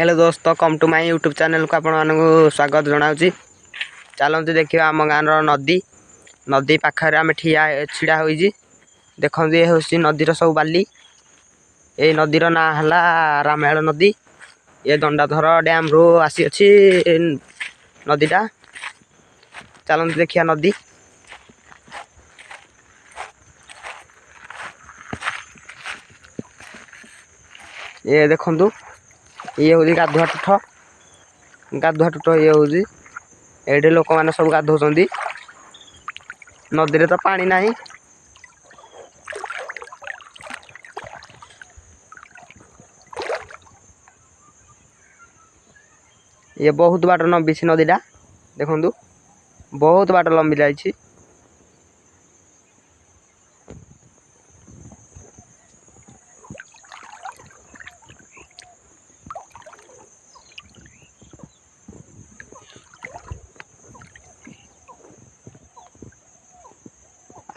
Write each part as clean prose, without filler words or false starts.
Hello दोस्त come to my YouTube channel को आपण मानକୁ स्वागत जणाउछि। चालंतु देखिबा आम गाँ र नदी नदी पाखरे आमे ठिया छिड़ा होइछि। देखंतु ये होछि नदीर सब बाली। ए नदीर ना हला रामायण नदी। ये दंडाधर डैम रो आसी अछि नदीटा। चालंतु देखिया नदी। ये देखंतु ये हूँ गाधुआ तुठ गाधुआ तुठ ये हूँ ये लोक मैंने सब गाधुंट नदी रे तो पानी ना। ये बहुत बाट लंबी नदीटा देखु बहुत बाट लंबी जाइए।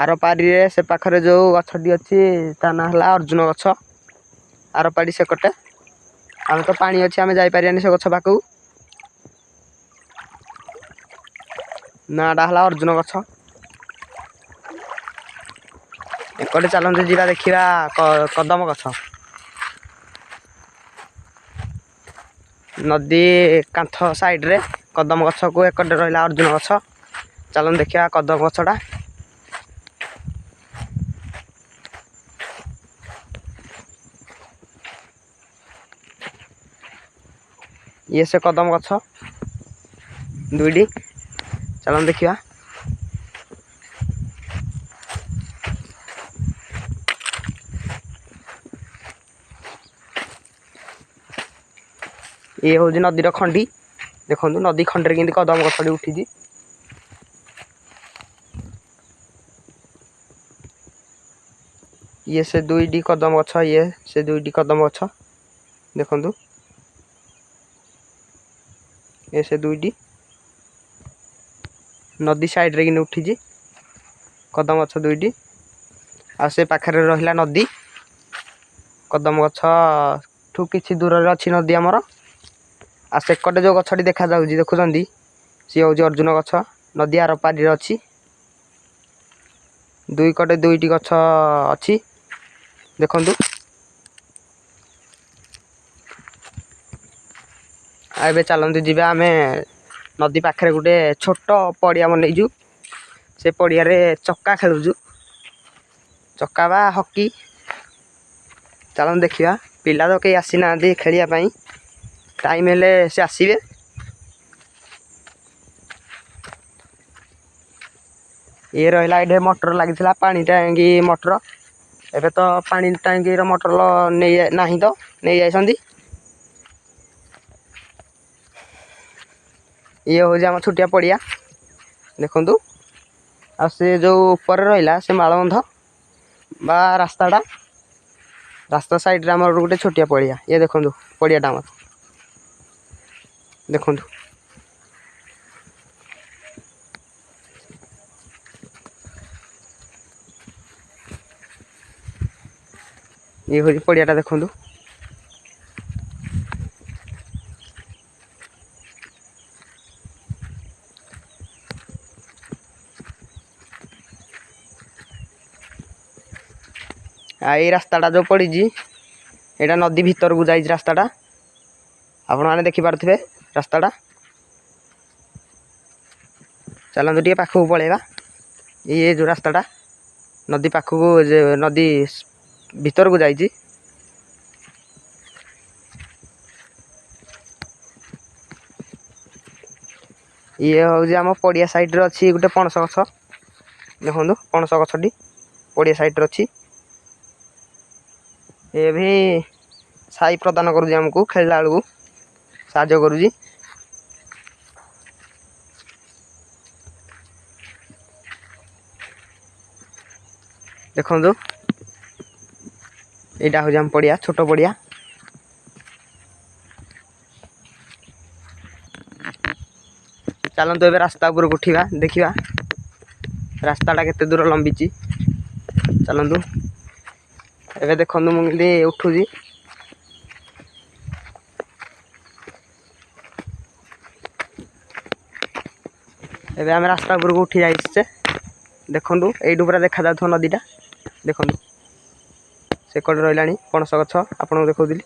आर पारी से पाखे जो गछटी अच्छी ता ना है अर्जुन गछ। Are पारी से कटे आम तो पानी अच्छी आम जापारानी से गछ पाक नाटा है अर्जुन गछ। एपटे चलते जा देखा कदम गछ। नदी कांथ साइड रे कदम गछ को एकटे रहा अर्जुन गछ। चलन देखा कदम गछटा। ये से कदम गछ दुईटी चलन देखा। ये हूँ नदीर खंडी। देखो नदी खंडे कि कदम गछटी उठी। ये से दुईटी कदम गछ ये से दुईटी कदम गछ देखु ये से दुईटी नदी साइड रे उठी कदम गछ दुईटी। आ से पाखे रहा नदी कदम गछ ठू कि दूर अच्छी नदी आमर। आ सेकटे जो गछटी देखा जाउछि देखुचंती सी हूँ अर्जुन गछ। नदी are पारी अच्छी दुई कटे दुईटी गछ अच्छी देखु। एबे चलते जा आम नदी पाखे गोटे छोट पड़िया बनईचु। से पड़िया चक्का खेलुचु चक्का बा हकी। चल देखा पिला तो कहीं आसी ना खेलिया टाइम हेले से आसवे। ये रहा ये मटर लगी पानी टैंकी मटर। एबे तो पानी टैंकी मटर नहीं ना तो नहीं जाइंट। ये हूँ आम छोटिया पड़िया देखु। आ से जो ऊपर रहा से मालबंध बा रास्ताटा रास्ता साइड आम गोटे छोटिया पड़िया। ये देखु पड़ियाटा आम देखु। ये हूँ पड़ियाटा देखु। ये रास्ताटा जो पड़ी यहाँ नदी भितर को जाए रास्ताटा आपण मैंने देखिपारे रास्ताटा। चलते टे पाखक पलैबा। ये जो रास्ताटा नदी पाखक नदी भितर को जाए। ये हूँ आम पड़िया साइड अच्छी गोटे पणस गछ। देखो पणस गछटी पड़िया साइड अच्छी। ये भी छाई प्रदान करुଛି आमको खेलला बेलू साहाଯ୍य करुଛି। देखो यहाँ हूँ आम पड़िया छोट पड़िया। चलतु एबे रास्ता उपरକୁ उठिबा देखिबा रास्ताटा केते दूर लंबिछि। चलतु एबे देखो मुझे उठुଛି। ଏବେ ଆମେ ରାସ୍ତା ଉପରକୁ ଉଠି ଯାଇଛେ। ଦେଖନ୍ତୁ, ଏଇଠୁ ପୁରା ଦେଖାଯାଉଥିବ ନଦୀଟା। ଦେଖନ୍ତୁ, ସେକଡ଼େ ରହିଲାଣି ପଣସ ଗଛ, ଆପଣଙ୍କୁ ଦେଖାଉଥିଲି।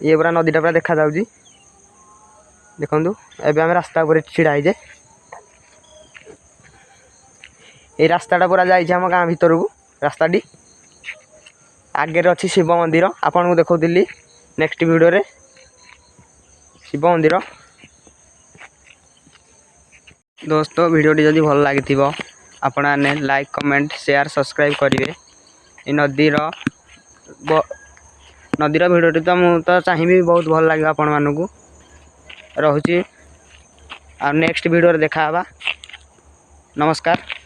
ଇଏ ପୁରା ନଦୀଟା ପୁରା ଦେଖାଯାଉଛି। ଦେଖନ୍ତୁ, ଏବେ ଆମେ ରାସ୍ତା ଉପରେ ଛିଡ଼ା ହେଇଛେ। ଏଇ ରାସ୍ତାଟା ପୁରା ଯାଇଛି ଆମ ଗାଁ ଭିତରକୁ ରାସ୍ତାଟି। ଆଗରେ ଅଛି ଶିବ ମନ୍ଦିର, ଆପଣଙ୍କୁ ଦେଖାଉଥିଲି ନେକ୍ସଟ ଭିଡ଼ିଓରେ ଶିବ ମନ୍ଦିର। ଦୋସ୍ତ, ଭିଡ଼ିଓଟି ଯଦି ଭଲ ଲାଗିଥିବ, ଆପଣମାନେ ଲାଇକ୍, କମେଣ୍ଟ, ସେୟାର, ସବସ୍କ୍ରାଇବ୍ କରିବେ। ଏ ନଦୀର ଭିଡ଼ିଓଟି ତ ମୁଁ ତ ଚାହିଁବି ବହୁତ ଭଲ ଲାଗିବ ଆପଣମାନଙ୍କୁ। ରହୁଛି, ଆଉ ନେକ୍ସଟ ଭିଡ଼ିଓରେ ଦେଖା ହେବା। ନମସ୍କାର।